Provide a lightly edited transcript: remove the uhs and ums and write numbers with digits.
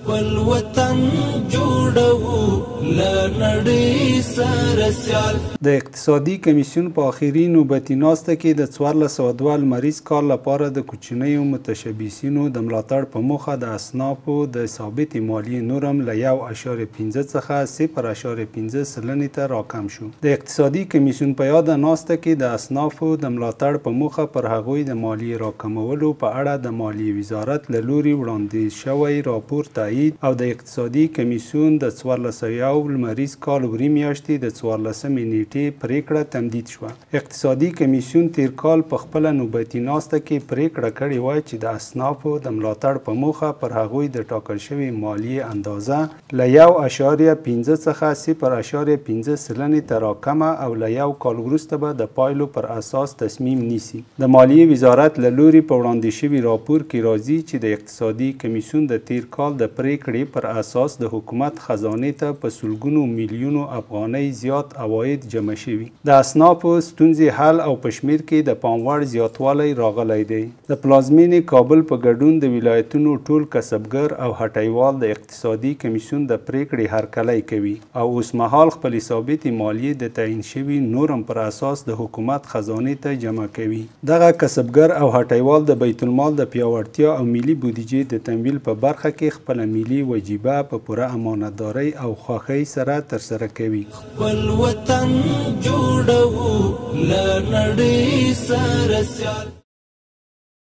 خپل وطن جوړو له نړۍ سره سیال. د اقتصادي کمیسیون په آخري نوبتي ناسته کې د 1402 لمریز کال لپاره د کوچنیو متشبثینو د ملاتړ په موخه د اصنافو د ثابتې مالیې نورم له 1.5 څخه 0.5 سلنې ته راکم شو. د اقتصادي کمیسیون په یاده ناسته کې د اصنافو د ملاتړ په موخه پر هغوی د مالیې راکمولو په اړه د مالیې وزارت له لوري وړاندې شوی راپور تایید او د اقتصادي کمیسیون د 1401 لمریز کال وري میاشتې د 14مې نیټې پریکړه تمدید شوه. اقتصادي کمیسیون تیر کال په خپله نوبتي ناسته کې پریکړه کړې وه چې د اصنافو د ملاتړ په موخه پر هغوی د ټاکل شوې مالیې اندازه له 1.5 څخه 0.5 سلنې ته راکمه او له یو کال وروسته به د پایلو پر اساس تصمیم نیسي. د مالیې وزارت له لوري په وړاندې شوي راپور کې راځي چې د اقتصادي کمیسیون د تیر کال د پریکړې پر اساس د حکومت خزانې ته په سلګونو میلیونو افغانۍ زیات عواید جمع شوي، د اصنافو ستونزې حل او په شمیر کې د پام وړ زیاتوالی راغلی دی. د پلازمینې کابل په ګډون د ولایتونو ټول کسبګر او هټیوال د اقتصادي کمیسیون د پریکړې هرکلی کوي او اوسمهال خپلې ثابتې مالیې د تعین شوي نورم پر اساس د حکومت خزانې ته جمع کوي. دغه کسبګر او هټیوال د بیت المال د پیاوړتیا او ملي بودیجې د تمویل په برخه کې خپله ملي وجیبه په پوره امانتدارۍ او خوښۍ سره ترسره کوي. خپل وطن جوړو له نړۍ سره سیال.